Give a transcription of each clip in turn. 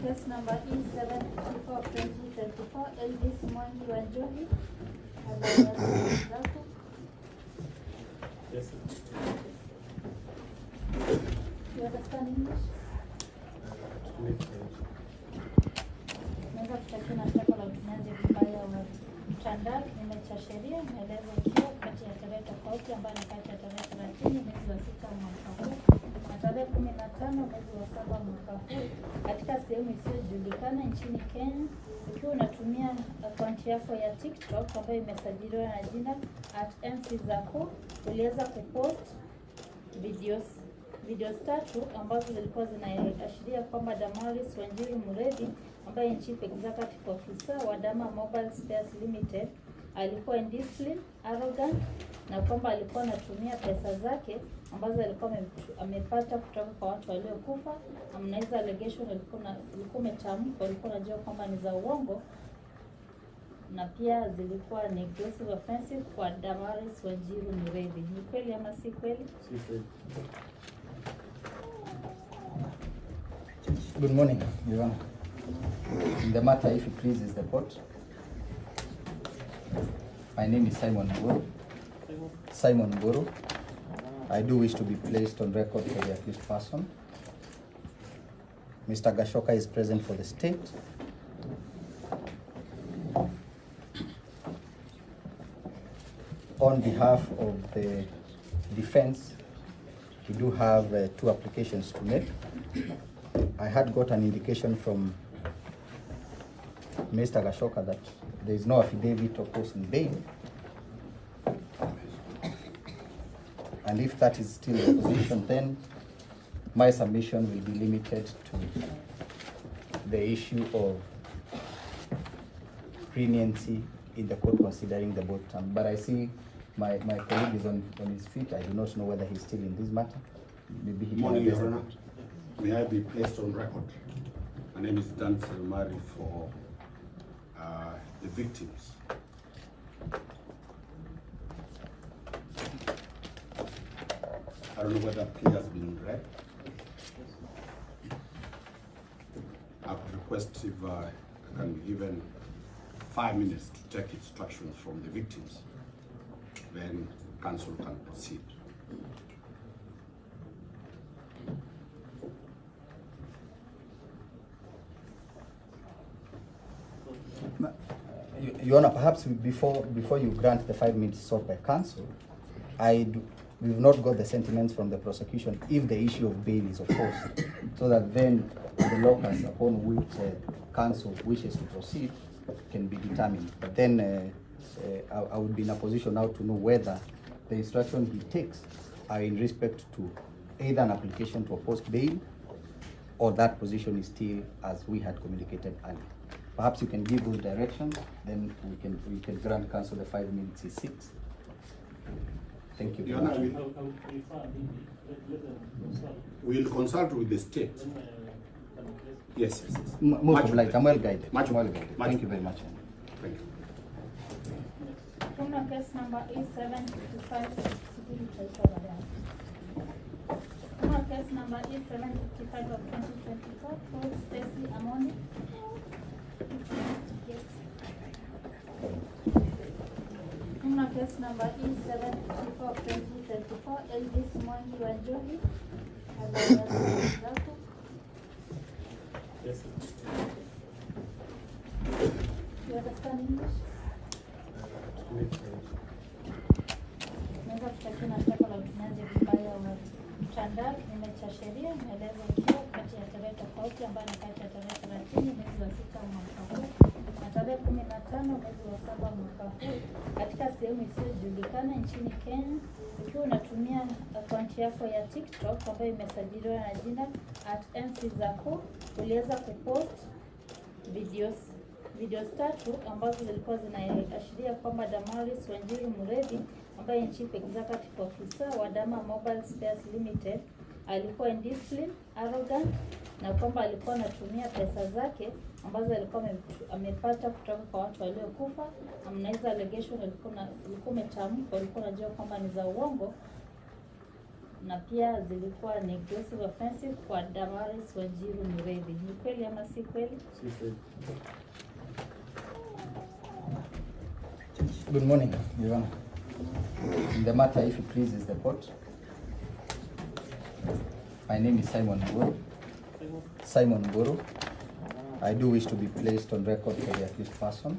Case number E754 of 2024, Elvis Mwangi Wanjohi. Habari zako? Yes. You understand English? Naweza kushtakiwa na shtaka la utumiaji vibaya wa mtandao kinyume cha sheria, maelezo ikiwa kati ya tarehe tofauti ambayo ni kati ya tarehe 30 mwezi wa 6 mwaka huu na tarehe 15 mwezi wa 7 mwaka huu katika sehemu isiyojulikana nchini Kenya, ukiwa unatumia akaunti yako ya TikTok ambayo imesajiliwa na jina @mczaku, uliweza kupost videos tatu ambazo zilikuwa zinaashiria kwamba Damaris Wanjiru Mureithi ambaye ni Chief Executive Officer wa Dama Mobile Spares Limited alikuwa indisciplined, arrogant na kwamba alikuwa anatumia pesa zake ambazo alikuwa amepata kutoka kwa watu waliokufa. Na hizo allegation ulikuwa umetamka, ulikuwa unajua kwamba ni za uongo na pia zilikuwa ni aggressive offensive kwa Damaris Wanjiru Mureithi. Ni kweli ama si kweli? Si kweli. Good morning, Your Honor. In the matter, if it pleases the court, my name is Simon Mburu. Simon Mburu. I do wish to be placed on record for the accused person. Mr. Gashoka is present for the state. On behalf of the defense, we do have two applications to make. I had got an indication from Mr. Gashoka that there is no affidavit opposing bail. And if that is still the position, then my submission will be limited to the issue of leniency in the court considering the both term. But I see my colleague is on his feet. I do not know whether he's still in this matter. Maybe he Morning, can address Your Honor. the court. May I be placed on record? My name is Dan Selmari for the victims. I don't know whether plea has been read. I would request if I can be given 5 minutes to take instructions from the victims, then counsel can proceed. Your Honor, perhaps before you grant the 5 minutes sought by counsel, we've not got the sentiments from the prosecution if the issue of bail is opposed, so that then the locus upon which counsel wishes to proceed can be determined. But then I would be in a position now to know whether the instruction he takes are in respect to either an application to oppose bail or that position is still as we had communicated earlier. Perhaps you can give those directions, then we can grant counsel the 5 minutes is 6. Thank you. Your Honor, I would prefer maybe let them consult. We'll consult with the state. Then, can address. Yes, yes, yes. Most obliged. I'm well guided. Much well guided. Much. Thank you very much. Thank you. Criminal case number E755. Criminal case number E755 of 2024, Paul Stacy Amoni. Yes. Criminal case number E754 of 2024, Elvis Mwangi Wanjohi. Habari zako? Yes. You understand English? Naweza kushtakiwa na shtaka la utumiaji vibaya wa mtandao kinyume cha sheria, maelezo ikiwa kati ya tarehe tofauti ambayo ni kati ya tarehe 30 mwezi wa 6 mwaka huu na tarehe 15 mwezi wa 7 mwaka huu katika sehemu isiyojulikana nchini Kenya, ukiwa unatumia akaunti yako ya TikTok ambayo imesajiliwa na jina @mczaku, uliweza kupost videos tatu ambazo zilikuwa zinaashiria kwamba Damaris Wanjiru Mureithi ambaye ni Chief Executive Officer wa Dama Mobile Spares Limited alikuwa indisciplined, arrogant na kwamba alikuwa anatumia pesa zake ambazo alikuwa amepata kutoka kwa watu waliokufa. Na hizo allegation ulikuwa umetamka, ulikuwa unajua kwamba ni za uongo na pia zilikuwa ni aggressive offensive kwa Damaris Wanjiru Mureithi. Ni kweli ama si kweli? Si kweli. Good morning, Your Honor. In the matter, if it pleases the court, my name is Simon Mburu. Simon Mburu. I do wish to be placed on record for the accused person.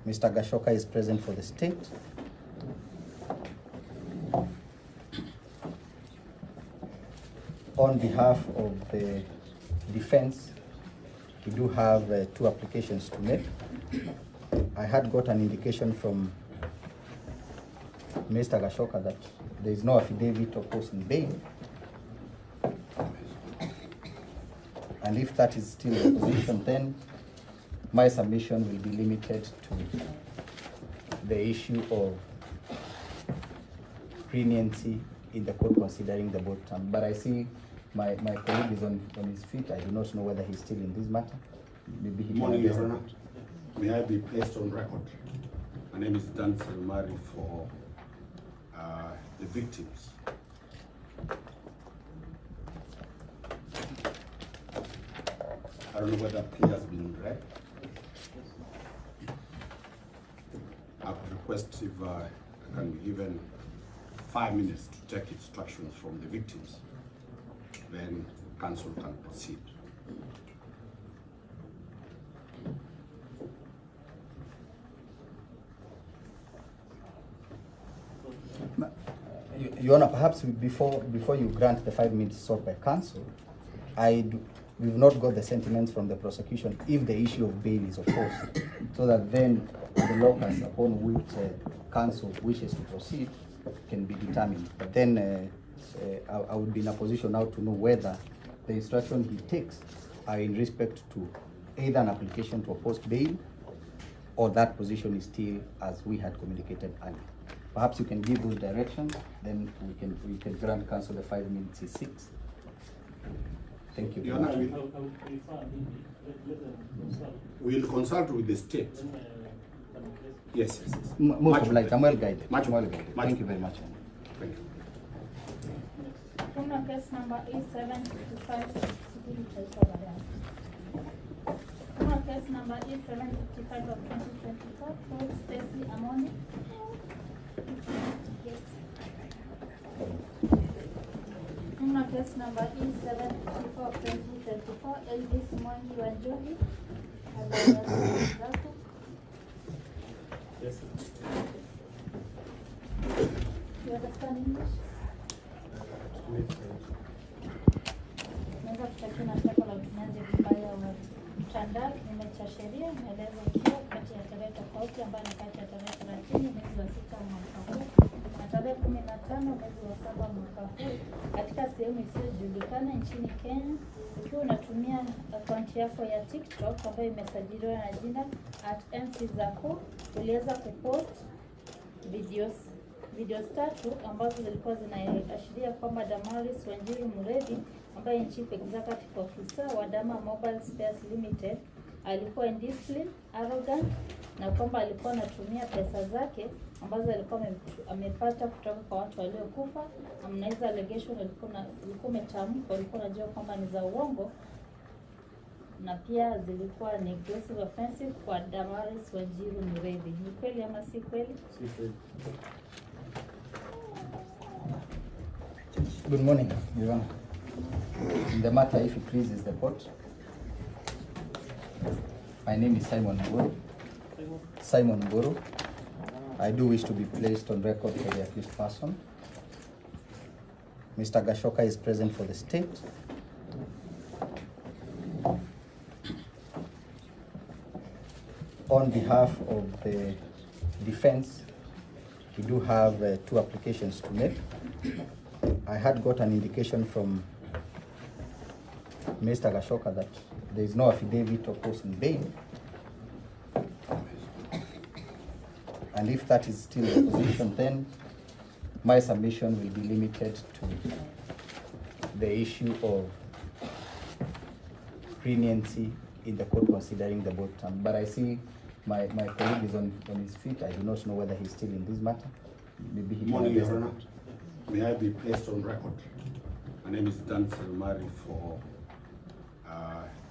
Mr. Gashoka is present for the state. On behalf of the defense, we do have two applications to make. I had got an indication from Mr. Gashoka that there is no affidavit opposing bail. And if that is still the position, then my submission will be limited to the issue of leniency in the court considering the both term. But I see my colleague is on his feet. I do not know whether he's still in this matter. Maybe he can Morning, address Your the Honor. court. May I be placed on record? My name is Danzel Mari for the victims. I don't know whether plea has been read. I would request if I can be given 5 minutes to take instructions from the victims, then counsel can proceed. Your Honor, perhaps before you grant the 5 minutes sought by counsel, we've not got the sentiments from the prosecution if the issue of bail is opposed, so that then the locus upon which counsel wishes to proceed can be determined. But then I would be in a position now to know whether the instruction he takes are in respect to either an application to oppose bail or that position is still as we had communicated earlier. Perhaps you can give those directions, then we can grant counsel the 5 minutes is 6. Thank you. Your Honor, I would prefer maybe let them consult. We'll consult with the state. Then, can address. Yes, yes, yes. Most obliged. I'm well guided. Much well guided. Much Thank you very much. Thank you. Criminal case number E755. Criminal case number E755 of 2024, Paul Stacy Amoni. Yes. Criminal case number E754 of 2024, Elvis Mwangi Wanjohi. Yes. You understand English? Naweza kushtakiwa na shtaka la utumiaji vibaya wa mtandao kinyume cha sheria, maelezo ikiwa kati ya tarehe tofauti ambayo ni kati ya tarehe 30 mwezi wa 6 mwaka huu na tarehe 15 mwezi wa 7 mwaka huu katika sehemu isiyojulikana nchini Kenya, ukiwa unatumia akaunti yako ya TikTok ambayo imesajiliwa na jina @mczaku, uliweza kupost videos tatu ambazo zilikuwa zinaashiria kwamba Damaris Wanjiru Mureithi ambaye ni Chief Executive Officer wa Dama Mobile Spares Limited alikuwa indisciplined, arrogant na kwamba alikuwa anatumia pesa zake ambazo alikuwa amepata kutoka kwa watu waliokufa. Na hizo allegation ulikuwa umetamka, ulikuwa unajua kwamba ni za uongo na pia zilikuwa ni aggressive offensive kwa Damaris Wanjiru Mureithi. Ni kweli ama si kweli? Si kweli. Good morning, Your Honor. In the matter, if it pleases the court, my name is Simon Mburu. Simon Mburu. I do wish to be placed on record for the accused person. Mr. Gashoka is present for the state. On behalf of the defense, we do have two applications to make. I had got an indication from Mr. Gashoka that there is no affidavit opposing bail. And if that is still the position, then my submission will be limited to the issue of leniency in the court considering the both term. But I see my colleague is on his feet. I do not know whether he's still in this matter. Maybe he can Morning, address Your the Honor. court. May I be placed on record? My name is Danson Mari for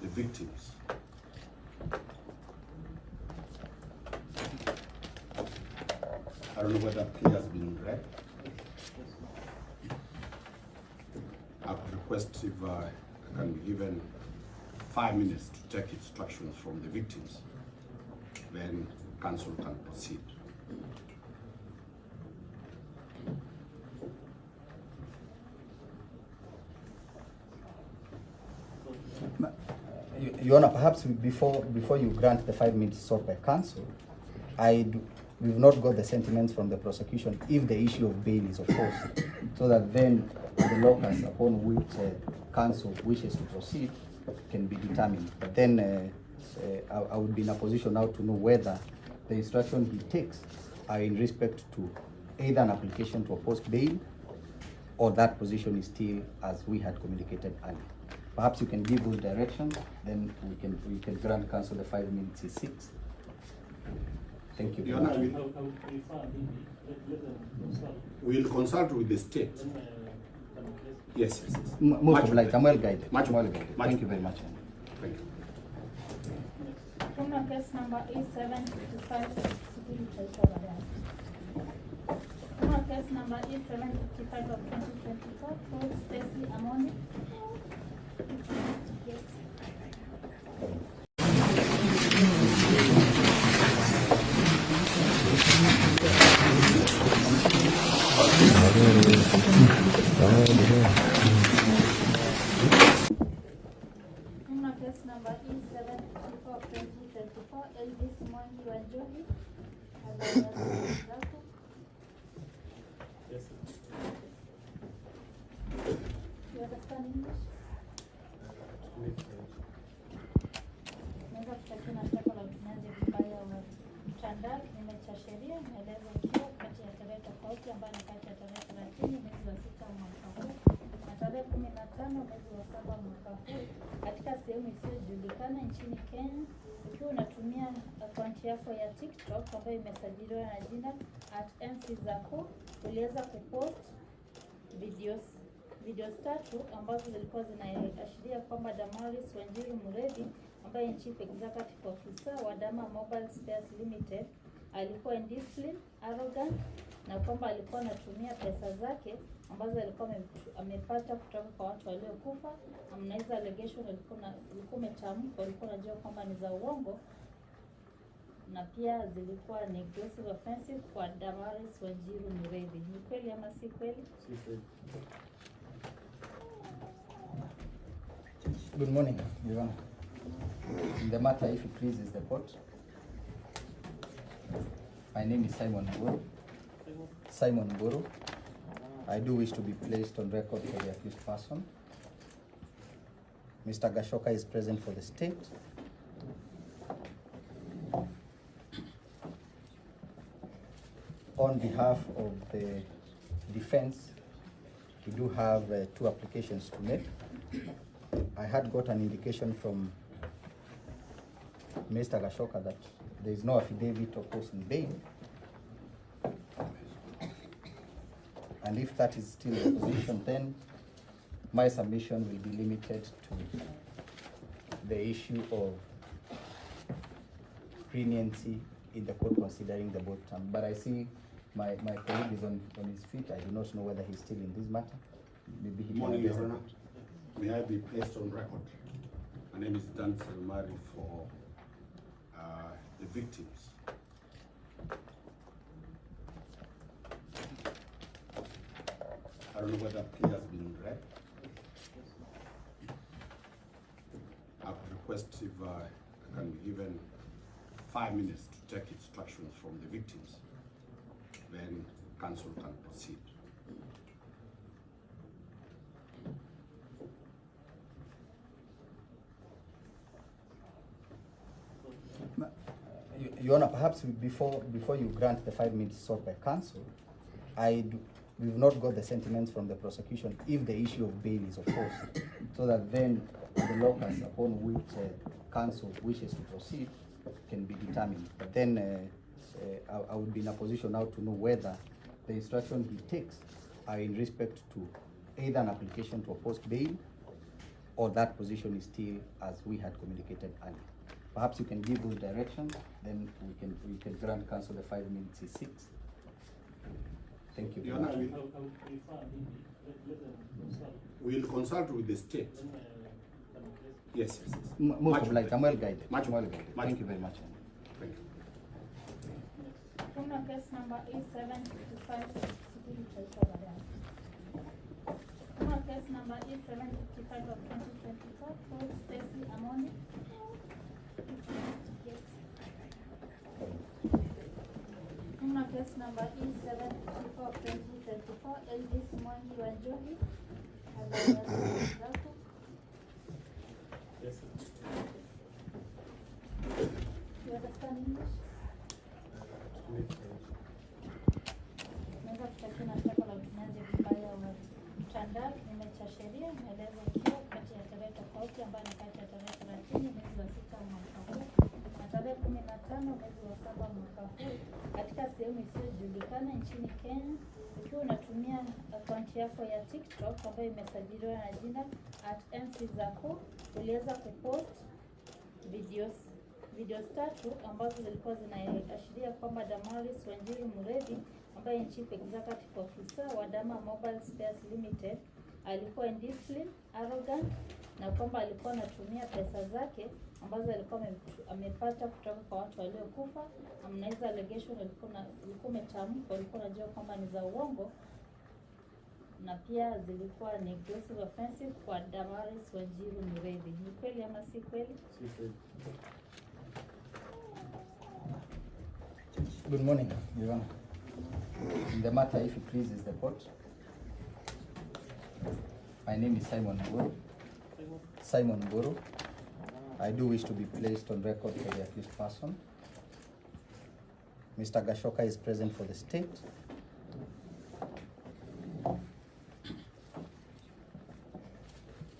the victims. I don't know whether plea has been read. I would request if I can be given 5 minutes to take instructions from the victims, then counsel can proceed. Your Honor, perhaps before you grant the 5 minutes sought by counsel, we've not got the sentiments from the prosecution if the issue of bail is opposed, so that then the locus upon which counsel wishes to proceed can be determined. But then I would be in a position now to know whether the instruction he takes are in respect to either an application to oppose bail or that position is still as we had communicated earlier. Perhaps you can give those directions, then we can grant counsel the 5 minutes is 6. Thank you. Your Honor, I would prefer maybe let them consult. We'll consult with the state. Then, yes, yes, yes. Most obliged. I'm well guided. Much well guided. Much. Thank you very much. Thank you. Criminal case number E755. Criminal case number E755 of 2024. Paul Stacy Amoni. Yes. Criminal case number E754 of 2024, Elvis Mwangi Wanjohi. Yes. You understand English? Naweza kushtakiwa na shtaka la utumiaji vibaya wa mtandao kinyume cha sheria, maelezo ikiwa kati ya tarehe tofauti ambayo ni kati ya tarehe 30 mwezi wa 6 mwaka huu na tarehe 15 mwezi wa 7 mwaka huu katika sehemu isiyojulikana nchini Kenya, ukiwa unatumia akaunti yako ya TikTok ambayo imesajiliwa na jina @mczako, uliweza kupost videos tatu ambazo zilikuwa zinaashiria kwamba Damaris Wanjiru Mureithi ambaye ni Chief Executive Officer wa Dama Mobile Spares Limited alikuwa indisciplined, arrogant na kwamba alikuwa anatumia pesa zake ambazo alikuwa amepata kutoka kwa watu waliokufa. Na hizo allegation ulikuwa umetamka, ulikuwa unajua kwamba ni za uongo na pia zilikuwa ni aggressive offensive kwa Damaris Wanjiru Mureithi. Ni kweli ama si kweli? Si kweli. Good morning, Your Honor. In the matter, if it pleases the court, my name is Simon Mburu. Simon Mburu. I do wish to be placed on record for the accused person. Mr. Gashoka is present for the state. On behalf of the defense, we do have two applications to make. I had got an indication from Mr. Gashoka that there is no affidavit opposing bail. And if that is still the position, then my submission will be limited to the issue of leniency in the court considering the both term. But I see my colleague is on his feet. I do not know whether he's still in this matter. Maybe he can Morning, address Your the Honor. court. May I be placed on record? My name is Danson Mari for the victims. I don't know whether plea has been read. I would request if I can be given 5 minutes to take instructions from the victims, then counsel can proceed. Your Honor, perhaps before you grant the 5 minutes sought by counsel, we've not got the sentiments from the prosecution if the issue of bail is opposed, so that then the locus upon which counsel wishes to proceed can be determined. But then I would be in a position now to know whether the instruction he takes are in respect to either an application to oppose bail or that position is still as we had communicated earlier. Perhaps you can give those directions, then we can grant counsel the 5 minutes is 6. Thank you. Your Honor, I would prefer maybe let them consult. We'll consult with the state. Then can address. Yes, yes, yes. Most obliged. I'm well guided. Much well guided. Much. Thank you very much. Thank you. Criminal case number E755. Criminal case number E755 of 2024, Paul Stacy Amoni. Yes. Criminal case number E754 of 2024, Elvis Mwangi Wanjohi. Yes. You understand English? Naweza kushtakiwa na shtaka la utumiaji vibaya wa mtandao kinyume cha sheria, maelezo ikiwa kati ya tarehe tofauti ambayo ni kati ya tarehe 30 mwezi wa 6 mwaka huu na tarehe 15 mwezi wa 7 mwaka huu katika sehemu isiyojulikana nchini Kenya, ukiwa unatumia akaunti yako ya TikTok ambayo imesajiliwa na jina @mczako, uliweza kupost videos 3 ambazo zilikuwa zinaashiria kwamba Damaris Wanjiru Mureithi ambaye ni Chief Executive Officer wa Dama Mobile Spares Limited alikuwa indisciplined, arrogant na kwamba alikuwa anatumia pesa zake ambazo alikuwa amepata kutoka kwa watu waliokufa. Na hizo allegation ulikuwa umetamka, ulikuwa unajua kwamba ni za uongo na pia zilikuwa ni aggressive offensive kwa Damaris Wanjiru Mureithi. Ni kweli ama si kweli? Si kweli. Good morning, Your Honor. In the matter, if it pleases the court, my name is Simon Mburu. Simon Mburu. I do wish to be placed on record for the accused person. Mr. Gashoka is present for the state.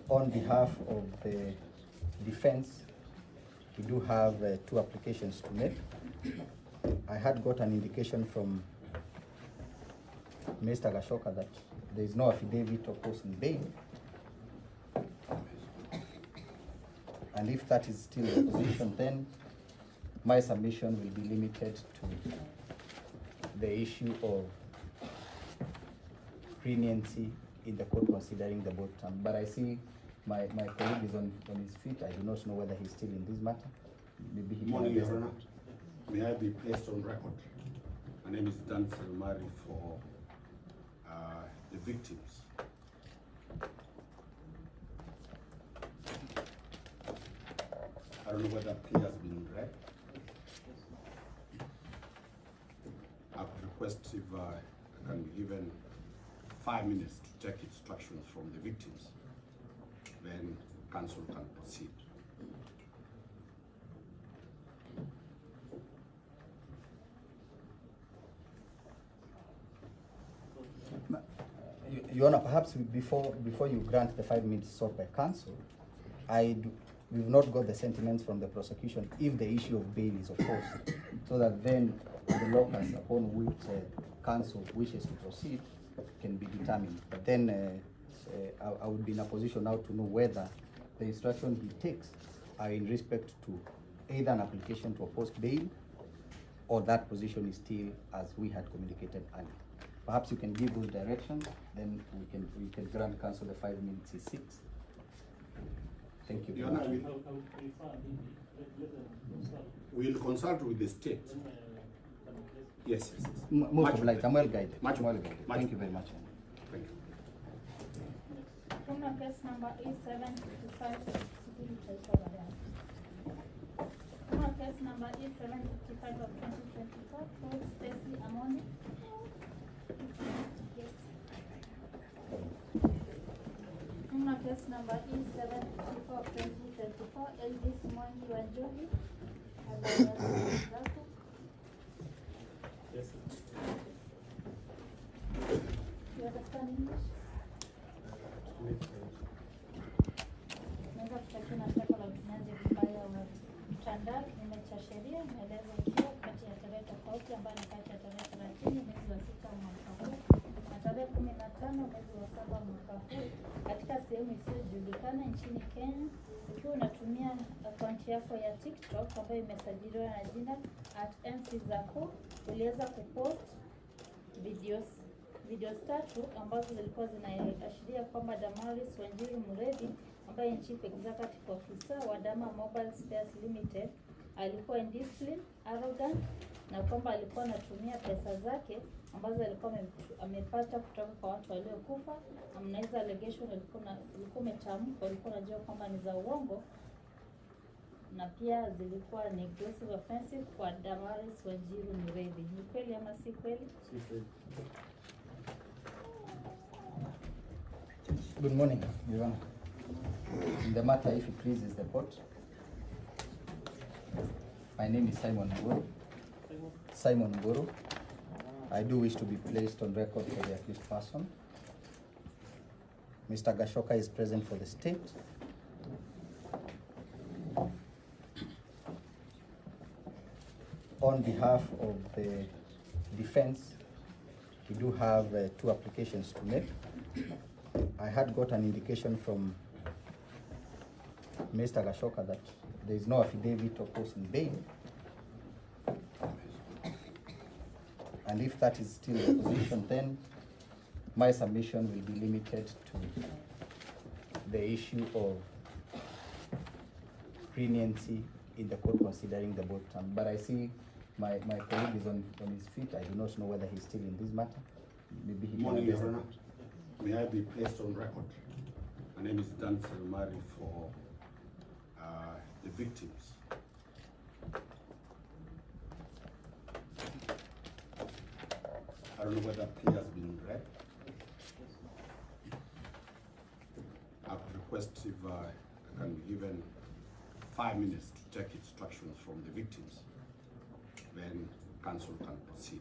On behalf of the defense, we do have 2 applications to make. I had got an indication from Mr. Gashoka that there is no affidavit opposing bail. And if that is still the position, then my submission will be limited to the issue of leniency in the court considering the both term. But I see my colleague is on his feet. I do not know whether he's still in this matter. Maybe he can Morning, address Your the Honor. court. May I be placed on record? My name is Danfel Mari for the victims. I don't know whether plea has been read. I would request if I can be given 5 minutes to take instructions from the victims, then counsel can proceed. Your Honor, perhaps before you grant the 5 minutes sought by counsel, we've not got the sentiments from the prosecution if the issue of bail is opposed, so that then the locus upon which counsel wishes to proceed can be determined. But then I would be in a position now to know whether the instruction he takes are in respect to either an application to oppose bail or that position is still as we had communicated earlier. Perhaps you can give those directions, then we can grant counsel the 5 minutes is 6. Thank you. Your Honor, I would prefer maybe let them consult. We'll consult with the state. Then can address. Yes, yes, yes. Most obliged. I'm well guided. Much well guided. Much. Thank you very much. Thank you. Criminal case number E755. Criminal case number E755 of 2024, Paul Stacy Amoni. Yes. Criminal case number E754 of 2024, Elvis Mwangi Wanjohi. Yes. You understand English? Naweza kushtakiwa na shtaka la utumiaji vibaya wa mtandao kinyume cha sheria, maelezo ikiwa kati ya tarehe tofauti ambayo ni kati ya tarehe 30 mwezi wa 6 mwaka huu na tarehe tarehe 15 mwezi wa 7 mwaka huu katika sehemu isiyojulikana nchini Kenya, ukiwa unatumia akaunti yako ya TikTok ambayo imesajiliwa na jina @mczaku, uliweza kupost videos 3 ambazo zilikuwa zinaashiria kwamba Damaris Wanjiru Mureithi ambaye ni Chief Executive Officer wa Dama Mobile Spares Limited alikuwa indisciplined, arrogant na kwamba alikuwa anatumia pesa zake ambazo alikuwa amepata kutoka kwa watu waliokufa. Na hizo allegation ulikuwa umetamka, ulikuwa unajua kwamba ni za uongo na pia zilikuwa ni aggressive offensive kwa Damaris Wanjiru Mureithi. Ni kweli ama si kweli? Si kweli. Good morning, Your Honor. In the matter, if it pleases the court, my name is Simon Mburu. Simon Mburu. I do wish to be placed on record for the accused person. Mr. Gashoka is present for the state. On behalf of the defense, we do have 2 applications to make. I had got an indication from Mr. Gashoka that there is no affidavit opposing bail. And if that is still the position, then my submission will be limited to the issue of leniency in the court considering the both term. But I see my colleague is on his feet. I do not know whether he's still in this matter. Maybe he can Morning, Your address the Honor. court. May I be placed on record? My name is Danson Mari for the victims. I don't know whether plea has been read. I would request if I can be given 5 minutes to take instructions from the victims, then counsel can proceed.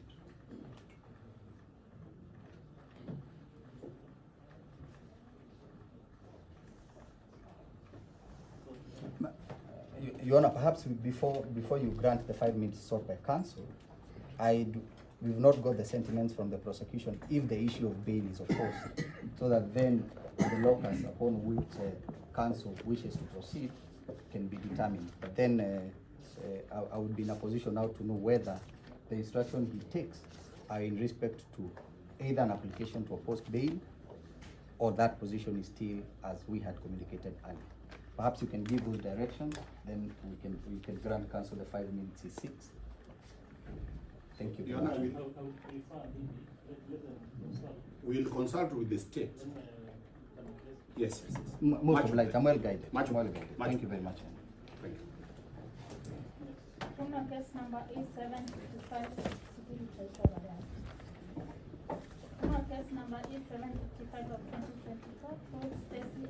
Your Honor, perhaps before you grant the 5 minutes sought by counsel, we've not got the sentiments from the prosecution if the issue of bail is opposed, so that then the locus upon which counsel wishes to proceed can be determined. But then I would be in a position now to know whether the instruction he takes are in respect to either an application to oppose bail or that position is still as we had communicated earlier. Perhaps you can give those directions, then we can grant counsel the 5 minutes is 6. Thank you. Your Honor, I would prefer maybe let them consult. We'll consult with the state. Then, can address. Yes, yes, yes. Most obliged. I'm well guided. Much well guided. Much Thank you very much. Thank you. Criminal case number E755. Criminal case number E755 of 2024, Paul Stacy